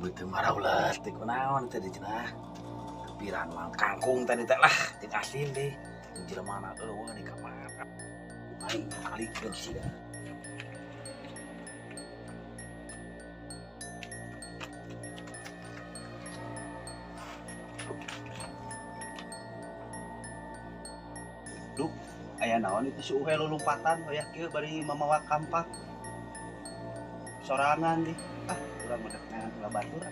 Beuteung maraulet teh kunaon teh cenah. Piran mang kangkung tadi teh lah jeung asin deh. Jelema na eueuh di kamar. Aing alikeun sia. Duh, aya naon itu si Uhe lulumpatan wayah kieu bari mamawa kampak. Sorangan di. Ah, urang mah dek neangan ulah batur.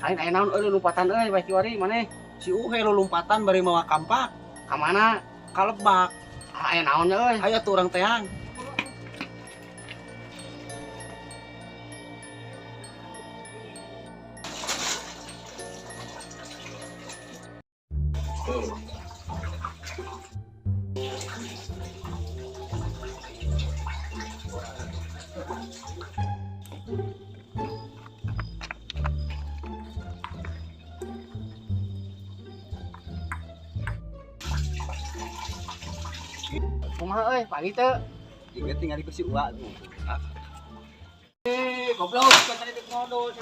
Aing aya naon euy lompatan euy bae kiwari maneh? Si Uhe lulumpatan bari mawa kampak. Ka mana? Ka lebak. Ah, aya naon euy? Hayo tuh urang teang. Kumaha euy, pagi teu? Ingat tinggal ku si Ua tuh. Eh, goblok, kan tadi modal.